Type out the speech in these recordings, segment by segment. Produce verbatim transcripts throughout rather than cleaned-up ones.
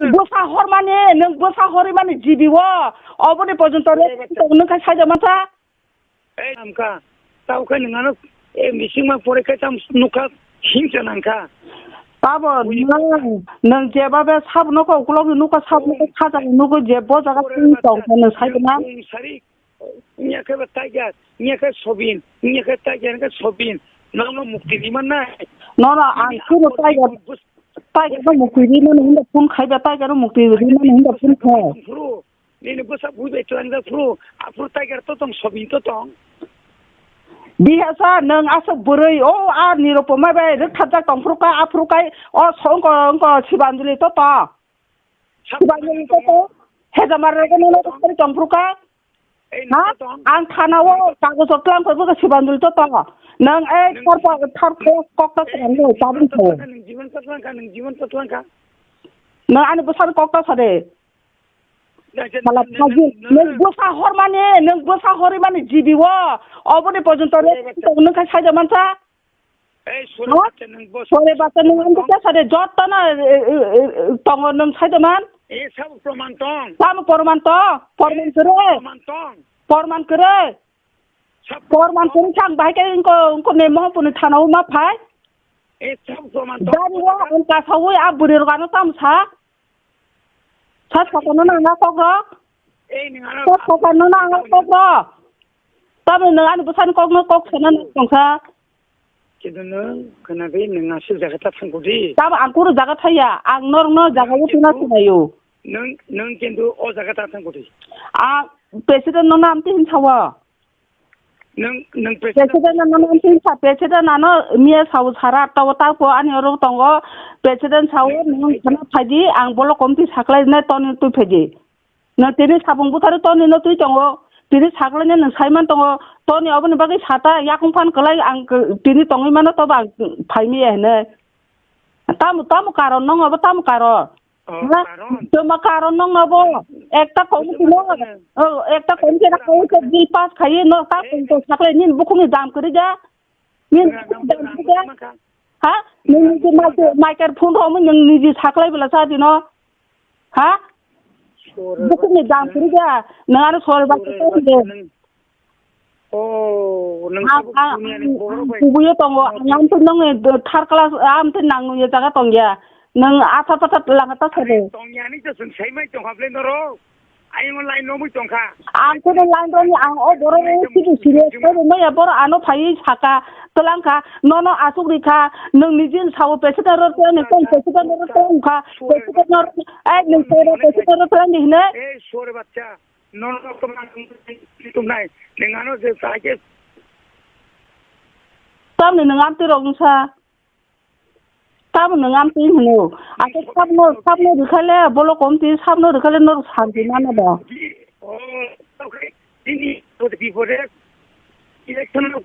Bwsa hormani, nwng bwsa hormani G B o, oboni porjonto rest tong nung kha saida mansa. Ei, amka, tau khe nwng ano, e, bisingma pore khe tam nukha, himsa nangkha. Tabo nwng, nwng jeba be sab nokha, ukulok ni nokha, sab nokha, khaja ni nokha, je bo jaga tong kha, nwng saida man. Wngya khe ba tiger, wngya khe sobin, wngya khe tiger, wngya khe sobin. Nono mukti ri mannai. Nono ang khe bo tiger, tiger no mukti ri mano, hinda phone khai ba tiger no mukti ri mano, hinda phone khai. Phuru, nini bwsa bui bai tlangjak phuru, aphuru tiger to tong, sobin to tong. Bihasa nwng aswk bwrwi, o a Nirupoma bai rwktharjak tong phuru kha, aphuru khai, o so-, wngko, wngko Sibanjali to tong. Sibanjali to tong. Hejamar rwgwi nono rwktharwi tong phuru kha. Ha? Ang thana o kagoj o tlang koi bwkha Sibanjali to tong. Nwng ei thar pa, thar kok, kok ta swnam nw tabung kho. Nwng jibon ta tlang kha, nwng jibon ta tlang kha. Nwng ani bwsani kok ta sade. Sala phagi, nwng bwsa hormani, nwng bwsa hormani G B o. Oboni porjonto rest tong nung kha saida mansa. Ei, sore bacha nwng bo. Sore bacha nwng ang kisa sade joto na, e, e, e, tongo nwng saida man. E, sabo proman tong. Tamo porman to, porman kere. Proman tong. Porman kere. Sabo porman kere sang bahai ke ingko, ingko ne mohon puni thana uma phai. E, sabo proman tong. Dari wa ang kasa wi a buri rogano tam sa. Sa sa kono na na kok rok. Ei, nwng ano. Sa sa kono na na kok rok. Tamo nwng ani bwsani kokno kok sana nang tongkha. Kintu nwng khwnabi nwng aswk jaga ta thangkudi. Tamo ang kunu jaga thaya, ang norokno jaga o tuna sinayo. Nwng, nwng kintu o jaga ta thangkudi. Ang president no nam tin sawa. Nwng, nwng president. President no nam tin sa, president ano miya sawo sara tawo tako ani oro tongo. President sawo nwng khana phaidi, ang bolo komti saklai ne toni tu phaidi. Nwng tini sabung bwtharo toni no twi tongo, tini saklaino nwng saiman tongo, toni oboni bagwi sata yakung phan kwlai ang k-, tini tongwi mano tobo ang phaimiya hinwi. Tamo, tamo karon nong abo tamo karon? Oh, ha? Karon. Tamo karon nong abo? Ekta committee no, oh, ekta committee na koi se bill pass khaye no ta tong tong saklai nini bukhukni dam kwrwi ja. Nini bukhukni dam kwrwi ja. Ha? Nini niji microphone romwi nini niji saklai bela sa dino. Ha? Bukhukni dam kwrwi kha, nwng ano sori ba khe tong de. Oh, nwng ang, ang, ang kubuyo tongo, ang amtwi nwng third class, amtwi nang nungya jaga tongya. Nwng athar pathar langa ta sade. Tongya ni to swng saimai tongkha ble norok. Ayung line romwi tongkha. Ang kono line romwi ang o borok o sidu sini. Maya borok ano phaiwi saka. Twlang kha, nono aswk ri kha, nwng nijin sao president ro twlang ni tong, president ro twlang kha, president ro, ai nwng sai ro president ro twlang di hine. Ei sore bachcha, nono to man tumnai, nwng ano je sai ke. Tamni nwng amtwi rok wngsa. Tamo nwng amtwi hino. Aswk sabno, sabno rwkhale, bolo komti sabno rwkhale norok santi mano da. Oh, okay. Nini bipode, bipode, election.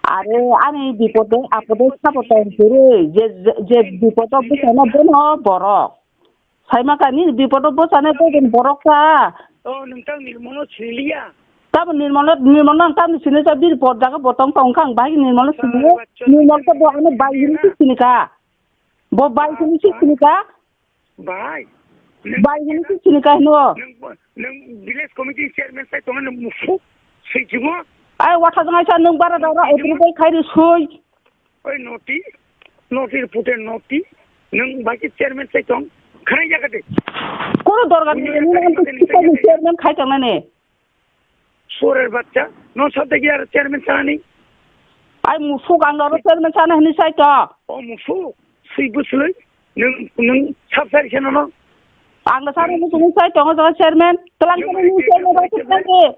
Are, ani bipode, apode sabo tong siri, je, je, je bipodo bwsano bono borok. Saima kha, nini bipodo bwsano bogen borok sa. Oh, nwng tang nirmono siliya. Tamo nirmono, nirmono ang tamo sini sa bipod jaga bo tong tong kha, ang bahai nirmono sini. Nirmol to bo ano bai hini sini ka. Bo bai hini sini ka. Bai. Bai hini sini ka hino. Nwng, nwng village committee chairman sai tongo nwng musuk. Swijimo. Ai watha jang aisa nwng bara dara otri bai khairi sui. Oi noti. Noti pute noti. Nwng bai ke chairman sai tong. Khana yaga de. Kono dorga ni nwng chairman khai tong nani. Suarer bachcha, no sabda ki ar chairman sanani? Ai musuk ang aro chairman sana hini sai to. O musuk, sui buslui, nung, nung sab sari seno no. Ang da sana musuk ni sai to, nga chairman, telang kene ni chairman ba sik nang de.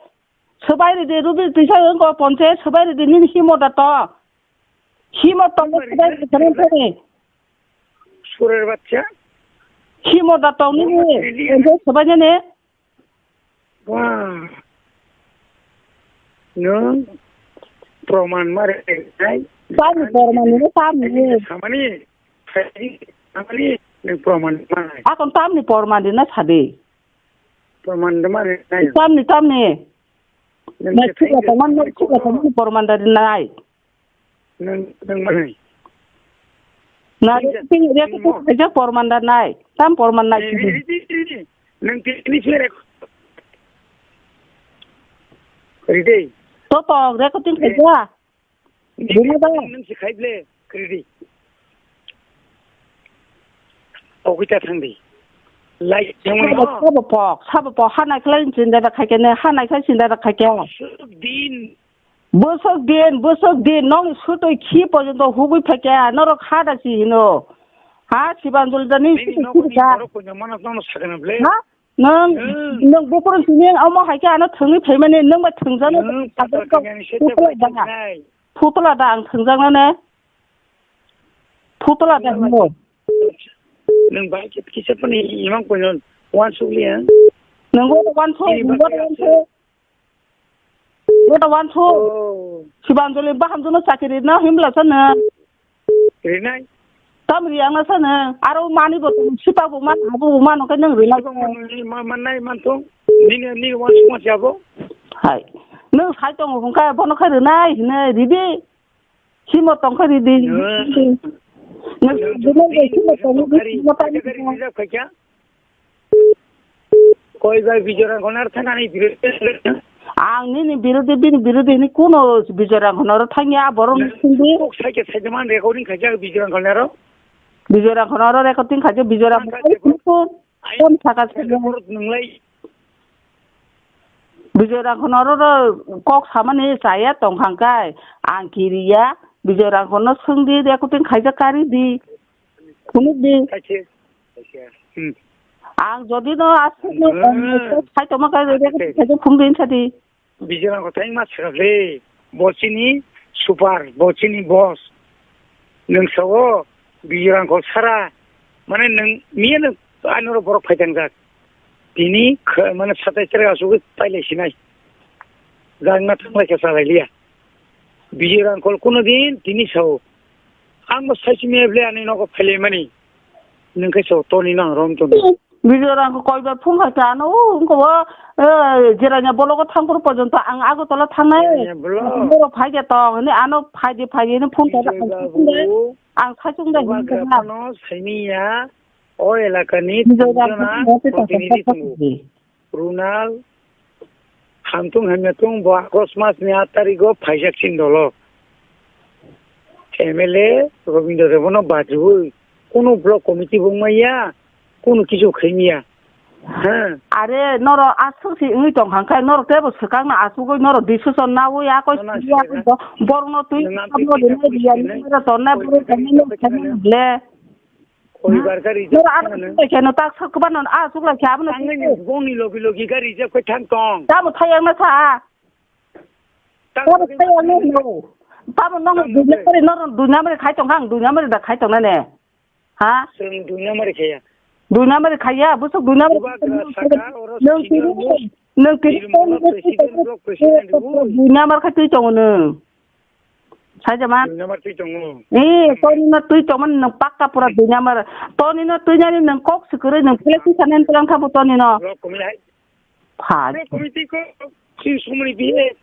Sebai ri de rubi tisa ko ponche, sebai ri de ni himo da to. Himo to sebai ri de kene. Suarer bachcha. Himo da to ni, sebai ne. Ba. Nwng proman ma rwnai. Tamo proman rwna tamo. Samani, samani, nwng proman ma rwnai. Akon tamni proman rwna sadi. Proman rwna ma rwnai. Tamni, tamni. Nwng nai chukla tongman, nai chukla tongman proman da rwnai. Nwng, nwng ma rwnai. Na, recording, recording khaijak porman da nai. Tam porman nai. Ridi, ridi. Nang tini sere. Ridi. To to recording khaijak. Bini ba? Nang si khai ble, credit. Okita thangdi. Lai, sabo, sabo pok, sabo pok, hanai khlai chinda da khaikhe ne, hanai khlai chinda da khaikhe. Suk din. Bwswk din, bwswk din, nokni sutwi khi porjonto hugwi phaikhe, norok kha da si hino. Ha, Sibanjali da ni sutwi nokni khibika. Borok punya mana nono sakana ble. Ha? Nwng, hmm, nwng bukurun sini omo hai khe ano thwngwi phaimani, nwng bai thwngjano. Nwng patal kanyani sete bai thwngnai. Phutla da ang thwngjaknane. Phutla da hino. Nwng bai khe kisa phani imang koino wansuk liya. Nwng bo wansuk, nwng bo wansuk. Bo wansuk. Oh. Sibanjali bahamjano chakiri na himla sana. Rinai. Tam ri ang na sana. Aro mani bo tong sipa bo man, abo bo man, oke nwng rinai. Sipa bo man, ma-, mannai man tong. Nini, nini wansuk ma siya bo. Hai. Nwng sai tong hungka bono kha rinai, hinai, ridi. Simo tongkha ridi. Nang, nang, nang, nang, simo tongkha ridi. Khaja kari reserve khaja. Koi bai Bijoy Rangkholnar thangani birodhi. Ang nini birodhi, bini birodhi ni kuno Bijoy Rangkholnaro thangya, borok ni sindi. Kok saike saike man recording khaja Bijoy Rangkholnaro. Bijoy Rangkholnaro recording khaja, Bijoy Rangkholnaro. Ai, Kon saka ai, sini? Borok nunglai. Bijoy Rangkholnaro ro kok samani chaya tongkhang kai. Ang kiriya, Bijoy Rangkholno swngdi, recording khaijak kari di. Phunuk di. Kaise, kaise. Hmm. Ang jodi no aswk no, hmm, sai tongma kai, recording khaijak phunuk di sadi. Bijoy Rangkhol thai ma sakha le, bo chini super, bo chini boss. Nwng sao, Bijoy Rangkhol sara, mane nwng miya nwng anoro borok phai tangjak. Tini khe-, mane satai tere asugwi pailai sinai. Gangna thanglai khe salai liya. Bijoy Rangkhol kuno din tini sao. Ang bo sai simi ble ani nogo phailai mani. Nwng khe sao toni nang rom toni. Bijoy Rangkhol koi bar phone khai ta ano, o, wngkha o, eh, Jirania block o thang phuru porjonto ang Agartala thangnai. Jirania block. Borok phai de tong, hwnwi ano phai di, phai di, hwnwi phone khai ta. Bijoy babu, ang saichung da hwnwi Bubagra tongma. Phano saimiya, o elakani Bijoy Rangkhol tongna phone khai ta protinidhi ta tongo. Runal, Hamtung hamya tung bo August mas ni aat tarikh o phaijak chini dolo. M L A Robindra Debbarma no bajibwi kunu block committee bo wngmaya, kunu kisu khaimya. Ha. Are norok aswk se wngwi tong kha khe norok teibo swkang no asugwi norok decision nawi a koi. Nana sini bo-, borok no twi nwng ang abo twi rinai twi riya twi ni twi tongnai twi borok twi tongmani twi twi ble. Koi bar gari noro jak ano thangmani? Suklai khe no tak sak kwbano a suklai khe abono. Tangwi ni bongni logi logi gari jak koi thang tong. Tamo thayang na sa. Tamo thayang no no. Tamo nong tamo dunya thayang. Mari noro dunya mari khai tong kang dunya mari da khai tong na ne. Ha? Seng dunya mari khaya. Dunya mari khaya busuk dunya mari. Bubagra saka oro nong senior tiri most nong tiri nirmola president block president. Dunya mari khai twi tong no. Sajaman. Duinyamar twi tongo. Eh, toni no twi tongmani nwng pakka pura duinyamar. Toni no twi nani nwng kok swkwrwi nwng pele twi sanani twlang thabo toni no. Block committee hai. Pha. Block committee ko sin sumri biye.